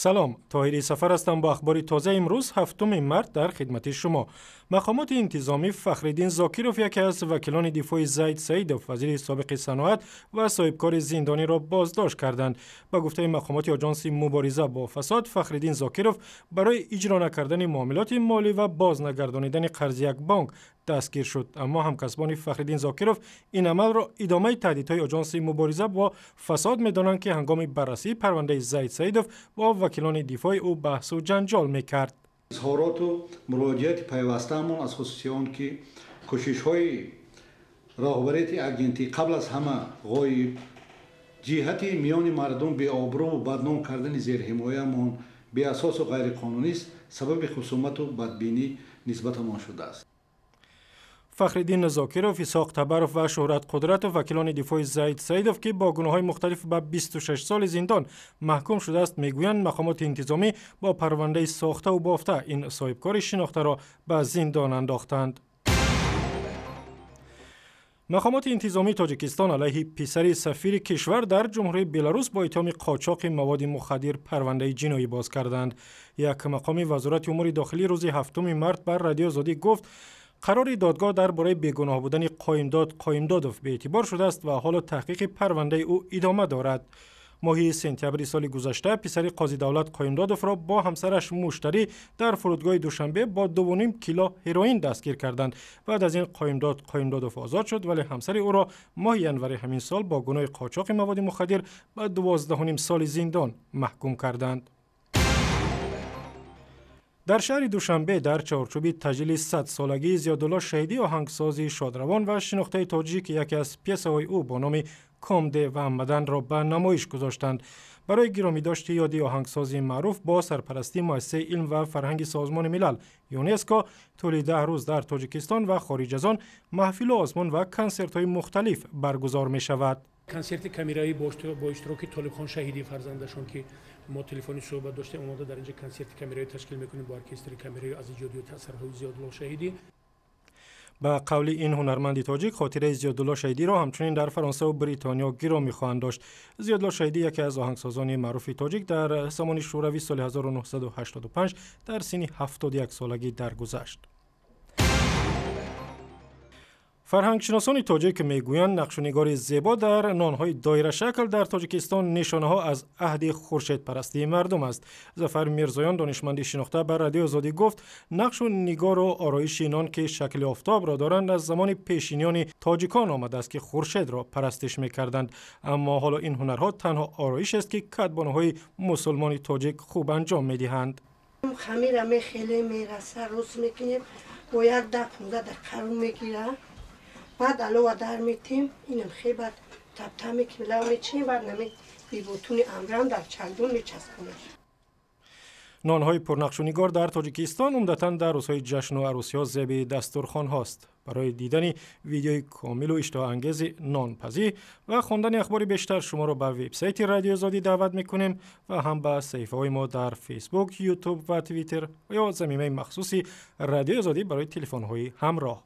Салом, Тоҳири Сафар ҳастам бо ахбори тоза имрӯз, 7 март, дар хидмати шумо. Мақомоти интизомӣ Фахриддин Зокиров, яке аз вакилони дифои Зайд Саидов, вазири собиқи саноат ва соҳибкори зиндониро боздошт карданд. Ба гуфтаи мақомоти Оҷонси мубориза бо фасод, Фахриддин Зокиров барои иҷро накардани муомилоти молӣ ва боз нагардонидани қарзи як бонк дастгир шуд. Аммо ҳамкасбони Фахриддин Зокиров ин амалро идомаи таҳдидҳои Оҷонси мубориза бо фасод медонанд, ки ҳангоми баррасии парвандаи Зайд Саидов бо вакилони дифои ӯ баҳсу ҷанҷол мекард. Изҳороту муроҷиати пайвастаамон аз хусуси он ки кӯшишҳои роҳбарияти агентӣ қабл аз ҳама ғоиб ҷиҳати миёни мардум беобрӯву бадном кардани зерҳимояамон беасосу ғайриқонунист, сабаби хусумату бадбинӣ нисбатамон шудааст. Фахриддин Зокиров, Исоқ Табаров ва Шӯҳрат Қудратов, вакилони дифои Зайд Саидов, ки бо гуноҳҳои мухталиф ба 26 соли зиндон маҳкум шудааст, мегӯянд мақомоти интизомӣ бо парвандаи сохтаву бофта ин соҳибкори шинохтаро ба зиндон андохтанд. Мақомоти интизомии Тоҷикистон алайҳи писари сафири кишвар дар Ҷумҳурии Беларус бо иттиҳоми қочоқи маводи мухаддир парвандаи ҷиноӣ боз карданд. Як мақоми Вазорати умури дохилӣ рӯзи 7 март бар Радиои Озодӣ гуфт, қарори додгоҳ дар бораи бегуноҳ будани Қоимдод Қоимдодов беэътибор шудааст ва ҳоло таҳқиқи парвандаи ӯ идома дорад. Моҳи сентябри соли гузашта писари Қозидавлат Қоимдодовро бо ҳамсараш Муштарӣ дар фурудгоҳи Душанбе бо 2,5 кило ҳероин дастгир карданд. Баъд аз ин Қоимдод Қоимдодов озод шуд, вале ҳамсари ӯро моҳи январи ҳамин сол бо гуноҳи қочоқи маводи мухаддир ба 12,5 соли зиндон маҳкум карданд. Дар шаҳри Душанбе дар чорчӯби таҷлили 100-солагии Зиёдулло Шаҳидӣ, оҳангсози шодравон ва шинохтаи тоҷик, яке аз пьесаҳои ӯ бо номи «Комде ва Маданро» ба намоиш гузоштанд. Барои гиромидошти ёди оҳангсози маъруф бо сарпарастии Муассисаи илм ва фарҳанги Созмони Милал ЮНЕСКО тӯли 10 рӯз дар Тоҷикистон ва хориҷ аз он маҳфилу озмун ва консертҳои мухталиф баргузор мешавад. Консерти камераӣ бо иштироки Толибхон Шаҳидӣ, фарзандашон, ки мо телефонӣ суҳбат доштем, омода дар инҷа консерти камераӣ ташкил мекунем бо оркестри камераӣ аз иҷодиёти асарҳои Зиёдулло Шаҳидӣ. Ба қавли ин ҳунарманди тоҷик, хотираи Зиёдулло Шаҳидиро ҳамчунин дар Фаронсаву Бритониё гиромӣ хоҳанд дошт. Зиёдулло Шаҳидӣ, яке аз оҳангсозони маъруфи тоҷик, дар замони Шӯравӣ соли 1985 дар синни 71 солагӣ даргузашт. Фарҳангшиносони тоҷик мегӯянд, нақшунигори зебо дар нонҳои доирашакл дар Тоҷикистон нишонаҳо аз аҳди хуршедпарастии мардум аст. Зафар Мирзоён, донишманди шинохта, ба Радиои Озодӣ гуфт, нақшу нигору ороиши нон, ки шакли офтобро доранд, аз замони пешиниёни тоҷикон омадааст, ки хуршедро парастиш мекарданд. Аммо ҳоло ин ҳунарҳо танҳо ороишест, ки кадбонуҳои мусулмони тоҷик хуб анҷом медиҳанд. Хамира мехелем, мераса, рост мекунем, бо як 10-15 дақиқа рӯ мегира. Баъд алова дар метем, инам хе баъд таптап мекунем, лав мечинем, баъд нами бибутуни амрам дар чалдун мечаспонем. Нонҳои пурнақшунигор дар Тоҷикистон умдатан дар рӯзҳои ҷашну арӯсиҳо зеби дастурхонҳост. Барои дидани видеои комилу иштиҳоангези нонпазӣ ва хондани ахбори бештар шуморо ба вебсайти Радиои Озодӣ даъват мекунем ва ҳам ба саҳифаҳои мо дар Фейсбук, Ютуб ва Твиттер ё замимаи махсуси Радиои Озодӣ барои телефонҳои ҳамроҳ.